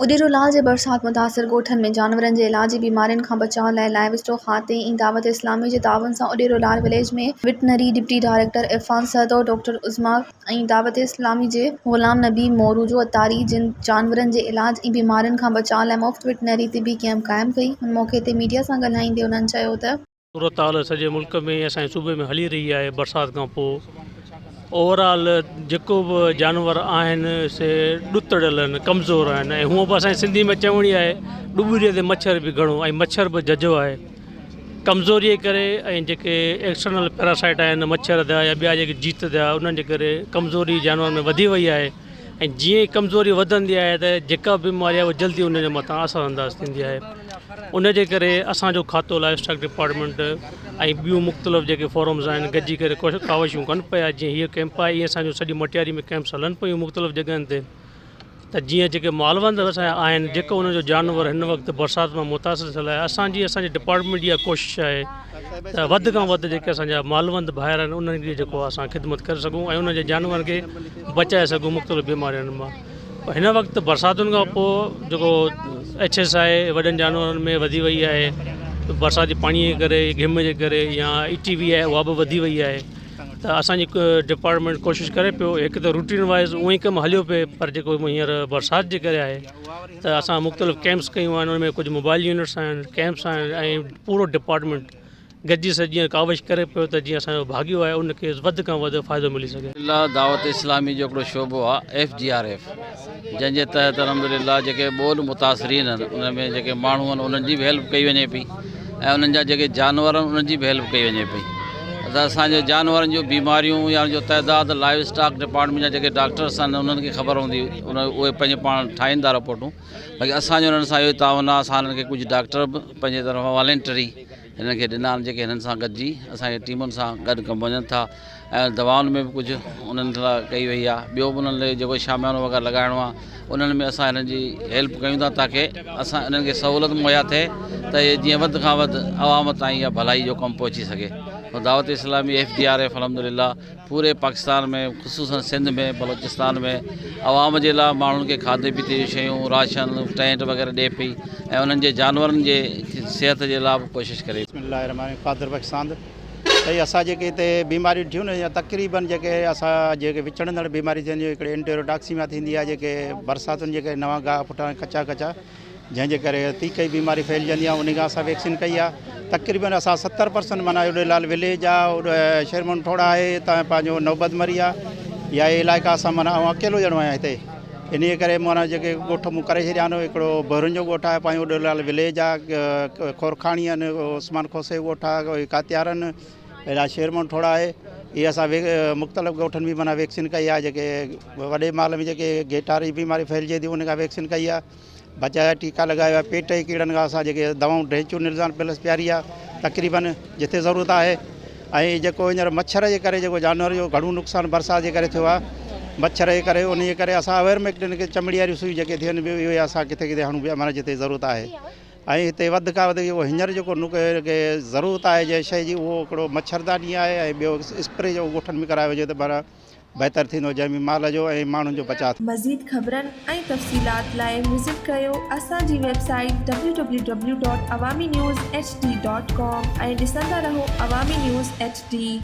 اڏيرو لال جي برسات متاثر ڳوٺن ۾ جانورن جي علاج ۽ بيمارين کان بچاء لاء لائيو اسٽاڪ کاتي ۽ دعوت اسلامي جي تعاون سان Udero Lal village ۾ veterinary deputy director Irfan Sahito, doctor Uzma ۽ Dawat Islami جي غلام نبي مورو جو عطاري جن جانورن جي علاج ۽ بيمارين کان بچاء لاء مفت وٽنري طبي ڪئمپ قائم ڪئي. ان موقعي تي ميڊيا سان ڳالهائيندي انهن چيو ته. صورتحال سڄي ملڪ ۾ اسان جي صوبي ۾ هلي رهي آهي برسات کان پوء اوور آل جيڪو به جانور آهن سي ڏتڙيل آهن ڪمزور آهن ۽ هونء به اسان جي سنڌي ۾ چوڻي آهي ڏٻري تي مڇر به گهڻو ۽ مڇر به جهجهو آهي ڪمزوري جي ڪري ۽ جيڪي ايڪسٽرنل پيراسائٽ آهن مڇر ٿيا يا ٻيا جيڪي جيت ٿيا انهن جي ڪري ڪمزوري جانور ۾ وڌي وئي آهي ۽ جيئن ئي ڪمزوري وڌندي آهي ته جيڪا به بيماري آهي اها جلدي ان جي مٿان اثر انداز ٿيندي آهي ان جي ڪري اسانجو کاتو لائيو اسٽاڪ ڊپارٽمينٽ ۽ ٻيون مختلف جيڪي فورمز آهن گڏجي ڪري ڪاوشون ڪن پيا جيئن هيء ڪيمپ آهي ائين اسانجو سڄي مٽياري ۾ ڪيمپس هلن پيون مختلف جڳهن تي ته جيئن جيڪي مالوند اسان جا آهن جيڪو انهن جو جانور هن وقت برسات مان متاثر ٿيل آهي اسان جي اسان جي ڊپارٽمينٽ جي اها ڪوشش آهي ته وڌ کان وڌ جيڪي اسان جا مالوند ڀائر آهن انهن کي جيڪو اسان خدمت ڪري سگهون ۽ انهن جي جانورن کي بچائي سگهون مختلف بيمارين مان هن وقت برساتن کان پوء جيڪو ايڇ ايس آهي وڏن جانورن ۾ وڌي وئي آهي برساتي پاڻي جي ڪري گهم جي ڪري يا اي ٽي وي آهي اها به وڌي وئي آهي ته اسان جي ڊپارٽمينٽ ڪوشش ڪري پيو هڪ ته روٽين وائز اونئن ئي ڪم هليو پئي پر جيڪو هينئر برسات جي ڪري آهي ته اسان مختلف ڪيمپس ڪيون آهن ان ۾ ڪجهه موبائل يونٽس آهن ڪيمپس آهن ۽ پورو ڊپارٽمينٽ گڏجي سڄي ڪاوش ڪري پيو ته جيئن اسان جو ڀاڳيو آهي ان کي وڌ کان وڌ فائدو ملي سگهي. لله دعوت اسلامي جو هڪڙو شعبو آهي ايف جي آر ايف جنهن جي تحت الحمد لله جيڪي ٻوڏ متاثرين آهن ان ۾ جيڪي ماڻهو آهن انهن جي به هيلپ ڪئي وڃي پئي ۽ انهن جا جيڪي جانور آهن انهن جي به هيلپ ڪئي وڃي پئي ته اسانجي جانورن جون بيماريون يا ان جو تعداد لائيو اسٽاڪ ڊپارٽمينٽ جا جيڪي ڊاڪٽرس آهن انهن کي خبر هوندي ان اهي پنهنجي پاڻ ٺاهين ٿا رپورٽون باقي اسانجو انهن سان اهو تعاون آهي اسان انهن کي ڪجهه ڊاڪٽر به پنهنجي طرفان والنٽري هنن کي ڏنا آهن جيڪي هنن سان گڏجي اسانجي ٽيمن سان گڏ ڪم وڃن ٿا ۽ دوائن ۾ به ڪجهه انهن لاء ڪئي وئي آهي ٻيو به انهن لاء جيڪو شاميانو وغيره لڳائڻو آهي انهن ۾ اسان هنن جي هيلپ ڪيون ٿا تاڪي اسان انهن کي سهولت مهيا ٿئي ته اهي جيئن وڌ کان وڌ عوام تائين اها ڀلائي جو ڪم پهچي سگهي Dawat Islami F D R F الحمد لله پوري پاڪستان ۾ خصوصن سنڌ ۾ بلوچستان ۾ عوام جي لاء ماڻهن کي کاڌي پيتي جون شيون راشن ٽينٽ وغيره ڏئي پئي ۽ انهن جي جانورن جي صحت جي لاء به ڪوشش ڪري بسم الله الرحمن الرحيم قادر بخش ساند سائين اسان جيڪي هتي بيماريون ٿيون نه تقريبن جيڪي اسان جيڪي وچڙندڙ بيماري ٿينديون هڪڙي انٽيروٽاڪسيميا ٿيندي آهي جيڪي برساتن جي ڪري نوان گاهه ڦٽا ڪچا ڪچا جنهن جي ڪري تيڪئي بيماري ڦهلجندي آهي ان کان اسان ويڪسين ڪئي آهي تقريبن اسان 70 پرسنٽ معنيٰ اڏي لال وليج آهي شيرمن ٺوڙا آهي تان پنهنجو نوبت مري آهي يا اهي علائقا اسان معنيٰ آئون اڪيلو ڄڻو آهيان هتي انهيء ڪري معنيٰ جيڪي ڳوٺ مون ڪري ڇڏيا آهن هڪڙو بهرن جو ڳوٺ آهي پنهنجو ڏولال وليج آهي کورکاڻي آهن عثمان کوسي جو ڳوٺ آهي ڪاتيارن اهڙا شيرمون ٺوڙا آهي اهي اسان مختلف ڳوٺن ۾ معنيٰ ويڪسين ڪئي آهي جيڪي وڏي مال ۾ جيڪي گيٽار جي بيماري ڦهلجي ٿي ان کان ويڪسين ڪئي آهي بچاء جا ٽيڪا لڳايا پيٽ جي ڪيڙن کان اسان جيڪي دوائون ڊرينچون نلزان پلس پياري آهي تقريبن جتي ضرورت آهي ۽ جيڪو هينئر مڇر جي ڪري جيڪو جانور جو گهڻو نقصان برسات جي ڪري ٿيو آهي مڇر جي ڪري ان جي ڪري اسان اويرميڪٽن کي چمڙي واريون سوئيون جيڪي ٿين پيون اهي اسان ڪٿي ڪٿي هڻون پيا معنيٰ جتي ضرورت آهي ۽ هتي وڌ کان وڌ جيڪو هينئر جيڪو ضرورت آهي جنهن شيء جي اهو هڪڙو مڇرداني آهي ۽ ٻيو اسپري جو ڳوٺن ۾ ڪرايو وڃي ته معنيٰ بهتر ٿيندو جنهن ۾ مال جو ۽ ماڻهن جو بچاء ٿيندو. مزيد خبرن ۽ تفصيلات لاء وزٽ ڪريو اسان جي website W W W dot Awami news H D dot com ۽ ڏسندا رهو عوامي نيوز ايڇ ڊي.